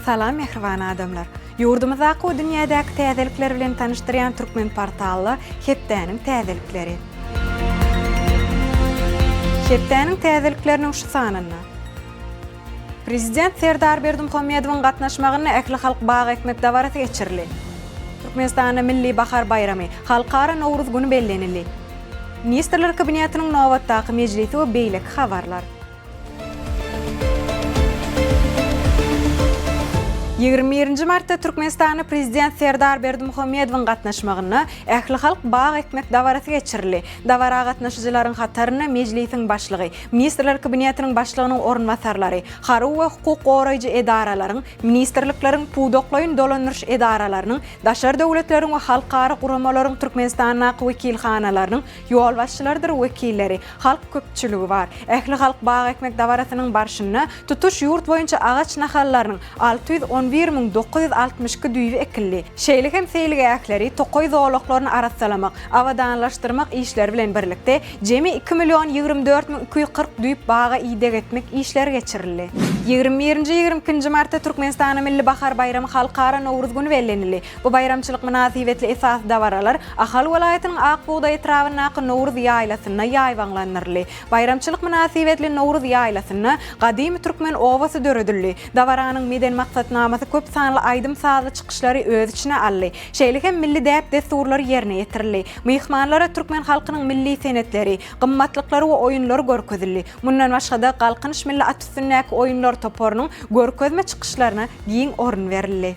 Salam mähriban adamlar! Ýurdumyzdaky we dünýädäki täzelikler bilen tanyşdyrýan Türkmen portally hepdäniň täzelikleri. Hepdäniň täzelikleriniň şu sanynda. Prezident Serdar Berdimuhamedowyň gatnaşmagynda ählihalk bag ekmek dabarasy geçirildi. Türkmenistanda Milli bahar baýramy, Halkara Nowruz güni bellenildi. Ministrler Kabinetiniň nobatdaky mejlisi we beýleki habarlar. 21-nji martda Türkmenistanda Prezident Serdar Berdimuhamedowyň gatnaşmagynda ählihalk bag ekmek dabarasy geçirildi. Dabara gatnaşyjylaryň hatarynda Mejlisiň Başlygy, Ministrler Kabinetiniň Başlygynyň orunbasarlary, harby we hukuk goraýjy edaralaryň, ministrlikleriň, pudaklaýyn dolandyryş edaralarynyň, daşary döwletleriň we halkara guramalaryň Türkmenistandaky wekilhanalarynyň ýolbaşçylarydyr wekilleri, halk köpçüligi bar. Ählihalk bag ekmek dabarasynyň barşynda tutuş ýurt boýunça agaç nahallarynyň 611 962 düýbi ekildi. Şeýle hem seýilgähleri, tokaý zolaklaryny arassalamak, abadanlaşdyrmak işleri bilen birlikde, jemi iki million 24 240 düýp baga ideg etmek işleri geçirildi. Ýigrimi birinji, ýigrimi ikinji martda Türkmenistanda Milli bahar baýramy Halkara Nowruz güni bellenildi. Bu baýramçylyk mynasybetli esasy dabaralar Ahal welaýatynyň Ak bugdaý etrabyndaky Nowruz ýaýlasynda ýaýbaňlandyryldy. Baýramçylyk mynasybetli Nowruz ýaýlasynda gadymy türkmen obasy döredildi. Dabaranyň medeni maksatnamasy köp sanly aýdym-sazly çykyşlary öz içine aldy. Şeýle hem milli däp-dessurlar ýerine ýetirildi. Myhmanlara türkmen halkynyň milli senetleri, gymmatlyklary we oýunlary görkezildi. Mundan başga-da, Galkynyş milli at üstündäki oýunlar toparynyň görkezme çykyşlaryna giň orun berildi.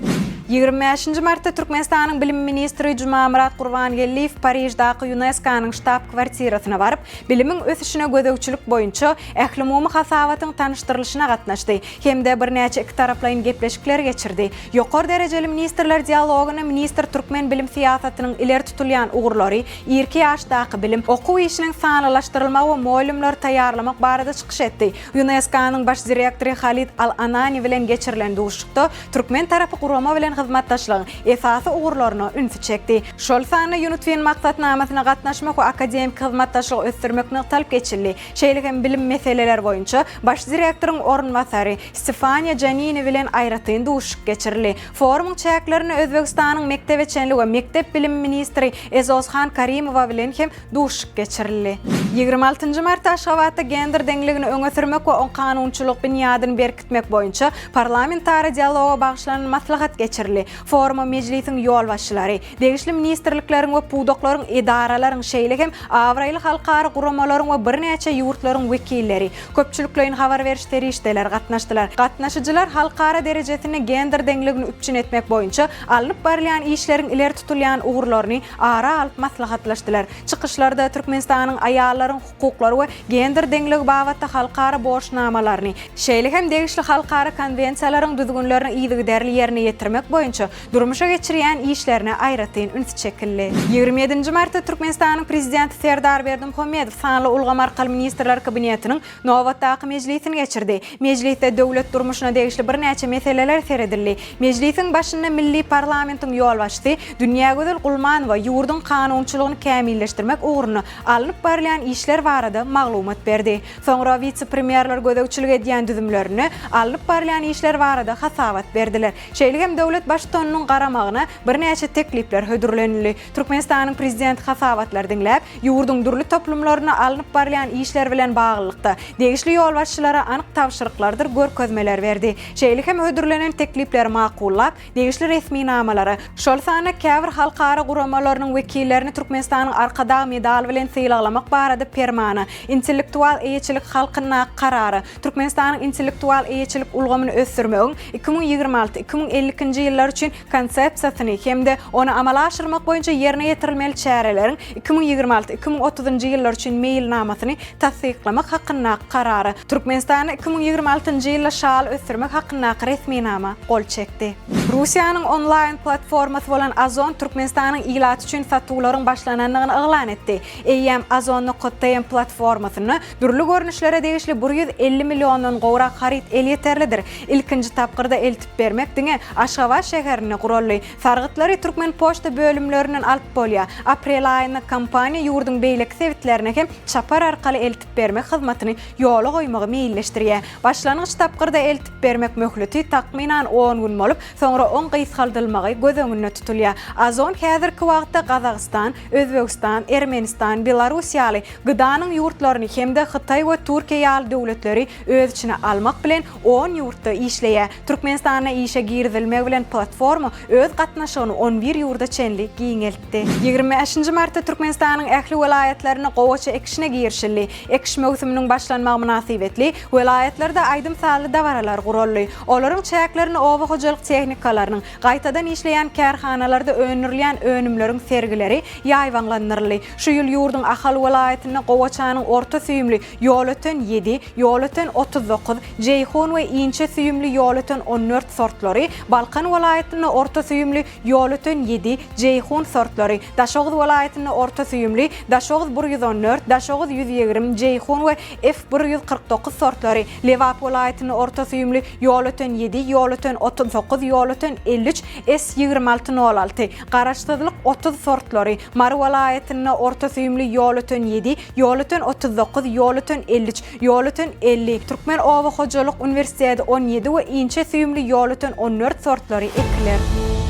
25-nji martda Türkmenistanyň bilim ministri Jumamyrat Gurbangeldiýew Pariždaky ÝUNESKO-nyň ştab-kwartirasyna baryp, bilimiň ösüşine gözegçilik boýunça ählumumy hasabatyň tanyşdyrylyşyna gatnaşdy hem-de birnäçe ikitaraplaýyn gepleşikleri geçirdi. Ýokary derejeli ministrler dialogyna ministr türkmen bilim syýasatynyň ileri tutulýan ugurlary, irki ýaşdaky bilim, okuw işiniň sanlylaşdyrylmagy we mugallymlary taýýarlamak barada çykyş etdi. ÝUNESKO-nyň baş direktory Halid Al-Anani bilen geçirilen duşuşykda türkmen tarapy gurama bilen hyzmatdaşlygyň esasy ugurlaryna ünsi çekdi. Şol sanda UNITWIN maksatnamasyna gatnaşmak we akademiki hyzmatdaşlygy ösdürmek nygtalyp geçildi. Şeýle hem bilim meseleleri boýunça baş direktoryň orunbasary Stefaniýa Janini bilen aýratyn duşuşyk geçirildi. Forumyň çäklerinde Özbegistanyň mekdebe çenli we mekdep bilimi ministri Ezozhan Karimowa bilen hem duşuşyk geçirildi. 26-njy martda Aşgabatda gender deňligini öňe sürmek we oň kanunçylyk binýadyny berkitmek boýunça parlamentara dialoga bagyşlanan maslahat geçirildi. Foruma Mejlisiň ýolbaşçylary, degişli ministrlikleriň we pudaklaryň edaralaryň, şeýle hem abraýly halkara guramalaryň we birnäçe ýurtlaryň wekilleri, köpçülikleýin habar beriş serişdeleri gatnaşdylar. Gatnaşyjylar halkara derejesinde gender deňligini üpjün etmek boýunça alnyp barylýan işleriň ileri tutulýan ugurlaryny ara alyp maslahatlaşdylar. Çykyşlarda Türkmenistanyň aýallaryň hukuklary we gender deňligi babatda halkara borçnamalaryny, şeýle hem degişli halkara konwensiýalaryň düzgünlerini yzygiderli ýerine ýetirmek boýunça durmuşa geçirýän işlerine aýratyn üns çekildi. 27-nji martda Türkmenistanyň Prezidenti Serdar Berdimuhamedow sanly ulgam arkaly Ministrler Kabinetiniň nobatdaky mejlisini geçirdi. Mejlisde döwlet durmuşyna degişli birnäçe meseleler seredildi. Mejlisiň başynda milli parlamentiň ýolbaşçysy Dünýägözel Gulmanowa ýurduň kanunçylygyny kämilleşdirmek ugrunda alnyp barylýan işler barada maglumat berdi. Soňra wise-premýerler gözegçilik edýän düzümlerinde alnyp barylýan işler barada hasabat berdiler. Şeýle hem döwlet Baştutanynyň garamagyna birnäçe teklipler hödürlenildi. Türkmenistanyň Prezidenti hasabatlary diňläp, ýurduň dürli toplumlarynda alnyp barylýan işler bilen baglylykda, degişli ýolbaşçylara anyk tabşyryklardyr görkezmeler berdi. Şeýle hem hödürlenen teklipleri makullap, degişli resminamalara, şol sanda käbir halkara guramalarynyň wekillerini Türkmenistanyň Arkadag medaly bilen sylaglamak barada Permana, intellektual eýeçilik halkyndaky Karara, Türkmenistanyň intellektual eýeçilik ulgamyny ösdürmegiň 2026, 2052-nji ýyllar üçin Konsepsiýasyny hem-de ony amala aşyrmak boýunça ýerine ýetirilmeli çäreleriň 2026, 2030-njy ýyllar üçin Meýilnamasyny tassyklamak hakyndaky Karara, Türkmenistanda 2026-njy ýylda şaly ösdürmek hakyndaky resminama gol çekdi. Russiýanyň onlaýn platformasy bolan Ozon Türkmenistanyň ilaty üçin satuwlaryň başlanandygyny yglan etdi. Eýýäm Ozon nokat tm platformasynda dürli görnüşlere degişli 150 milliondan gowrak haryt elýeterlidir. Ilkinji tapgyrda eltip bermek diňe Aşgabat şäherinde guraldy. Sargytlary Türkmenpoçta bölümlerinden alyp bolýar. Aprel aýynda kompaniýa ýurduň beýleki sebitlerine hem çapar arkaly eltip bermek hyzmatyny ýola goýmagy meýilleşdirýär. Başlangyç tapgyrda eltip bermek möhleti takmynan on gün bolup, soňra oň gysgaldylmagy göz öňünde tutulýar. Ozon häzirki wagtda Gazagystan, Özbegistan, Ermenistan, Belarus ýaly GDA-nyň ýurtlaryny hem-de Hytaý we Türkiýe ýaly döwletleri öz içine almak bilen, on ýurtda işleýär. Türkmenistanda işe girizilmegi bilen platforma öz gatnaşygyny on bir ýurda çenli giňeltdi. 25-nji martda Türkmenistanyň ähli welaýatlarynda gowaça ekişine girişildi. Ekiş möwsüminiň başlanmagy mynasybetli, welaýatlarda aýdym-sazly dabaralar guraldy. Olaryň çäklerinde oba hojalyk tehnikalarynyň, gaýtadan işleýän kärhanalarda öndürilýän önümleriň sergileri ýaýbaňlandyryldy. Şu ýyl ýurduň Ahal welaýatynda gowaçanyň orta süýümli Ýolöten ýedi, Ýolöten 39, Jeýhun we inçe süýümli Ýolöten 14 sortlary, Balkan welaýatynda orta süýümli Ýolöten ýedi, Jeýhun sortlary, Daşoguz welaýatynda orta süýümli Daşoguz 114, Daşoguz 120, Jeýhun we F 149 sortlary, Lebap welaýatynda orta süýümli Ýolöten ýedi, Ýolöten 39, Ýolöten 53, S 26 nol alty, Garaşsyzlyk 30 sortlary, Mary welaýatynda orta süýümli Ýolöten ýedi, Ýolöten 39, Ýolöten 53, Ýolöten 50, Türkmen oba hojalyk uniwersiteti 17 we inçe süýümli Ýolöten 14 sortlary ekiler.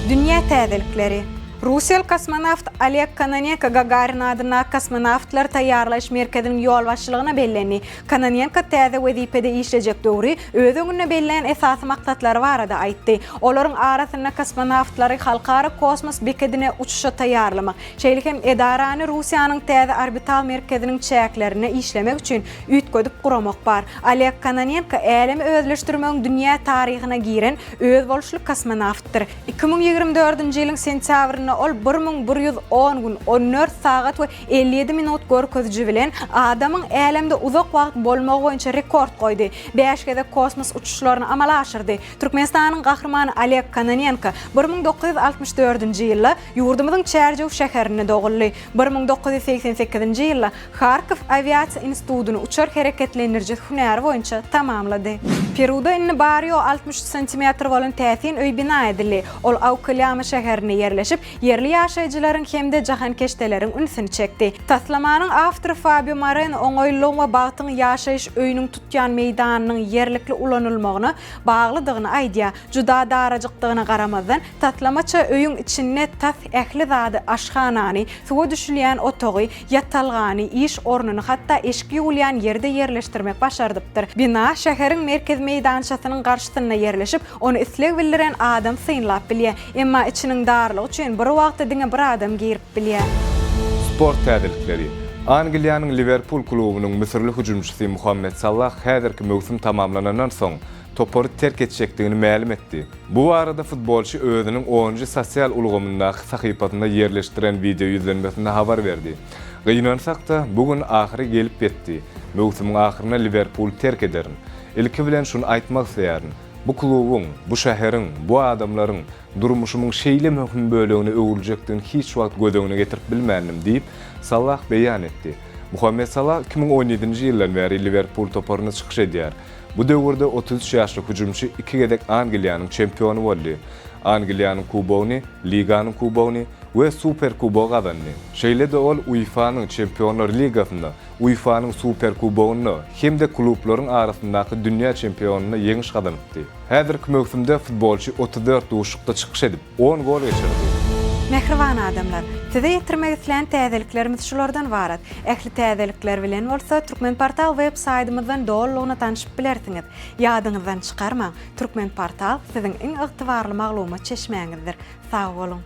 Dünýä täzelikleri. Russiýaly kosmonawt Oleg Kononenko Gagarin adyndaky kosmonawtlary taýýarlaýyş merkeziniň ýolbaşçylygyna bellendi. Kononenko täze wezipede işlejek döwri öz öňünde bellän esasy maksatlary barada aýtdy. Olaryň arasynda kosmonawtlary Halkara kosmos bekedine uçuşa taýýarlamak, şeýle hem edarany Russiýanyň täze orbital merkeziniň çäklerinde işlemek üçin üýtgedip guramak bar. Oleg Kononenko älemi özleşdirmegiň dünýä taryhyna giren özboluşly kosmonawtdyr. 2024-nji ýylyň sentýabrynda ol 1110 gün, 14 sagat we 57 minut görkeziji bilen adamyň älemde uzak wagt bolmagy boýunça rekord goýdy. Bäş gezek kosmos uçuşlaryny amala aşyrdy. Türkmenistanyň Gahrymany Oleg Kononenko 1964-nji ýylda ýurdumyzyň Çärjew şäherinde doguldy. 1988-nji ýylda Harkow awiasiýa institutyny uçar hereketlendirijisi hünäri boýunça tamamlady. Peruda indi bary-ýogy 63 santimetr bolan täsin öý bina edildi. Ol Aukalýama şäherinde ýerleşip, ýerli ýaşaýjylaryň hem-de jahankeşdeleriň ünsüni çekdi. Taslamanyň awtory Fabio Moreno oňaýlylygyň we bagtyň ýaşaýyş öýüniň tutýan meýdanynyň ýerlikli ulanylmagyna baglydygyny aýdýar. Juda darajykdygyna garamazdan, taslamaça öýüň içinde tas ähli zady, aşhanany, suwa düşülýän otagy, ýatalgany, iş ornuny, hatda eşik ýuwulýan ýeri-de ýerleşdirmek başardypdyr. Bina şäheriň merkezi meýdançasynyň garşysynda ýerleşip, ony isleg bildiren adam synlap bilýär. Emma içiniň darlygy üçin bir wagtda diňe bir adam girip bilýär. Sport täzelikleri. Angliýanyň Liwerpul klubunyň müsürli hüjümçisi Muhammed Salah häzirki möwsüm tamamlanandan soň, topary terk etjekdigini mälim etdi. Bu barada futbolçy özüniň onunjy sosial ulgamyndaky sahypasynda ýerleşdiren wideo ýüzlenmesinde habar berdi. Gynansak-da, bu gün ahyry gelip ýetdi. Möwsümiň ahyrynda Liwerpuly terk ederin. Ilki bilen şuny aýtmak isleýärin, bu klubuň, bu şäheriň, bu adamlaryň durmuşymyň şeýle möhüm bölegine öwrüljekdigini hiç wagt göz öňüne getirip bilmändim diýip, Salah beýan etdi. Muhammed Salah 2017-nji ýyldan bäri Liwerpul toparynda çykyş edýär. Bu döwürde 33 ýaşly hüjümçi iki gezek Angliýanyň çempiony boldy. Angliýanyň kubogyny, Liganyň kubogyny we Superkubogy gazandy. Şeýle-de ol UEFA-nyň Çempionlar ligasynda, UEFA-nyň Superkubogynda hem-de klublaryň arasyndaky dünýä çempionynda ýeňiş gazanypdy. Häzirki möwsümde futbolçy 34 duşuşykda çykyş edip, on gol geçirdi. Mähriban adamlar! Size ýetirmek islän täzeliklerimiz şulardan ybarat. Ähli täzelikler bilen bolsa Turkmenportal web saýdymyzdan dolulygyna tanşyp bilersiňiz. Ýadyňyzdan çykarmaň, Turkmenportal siziň iň ygtybarly maglumat çeşmäňizdir. Sag boluň!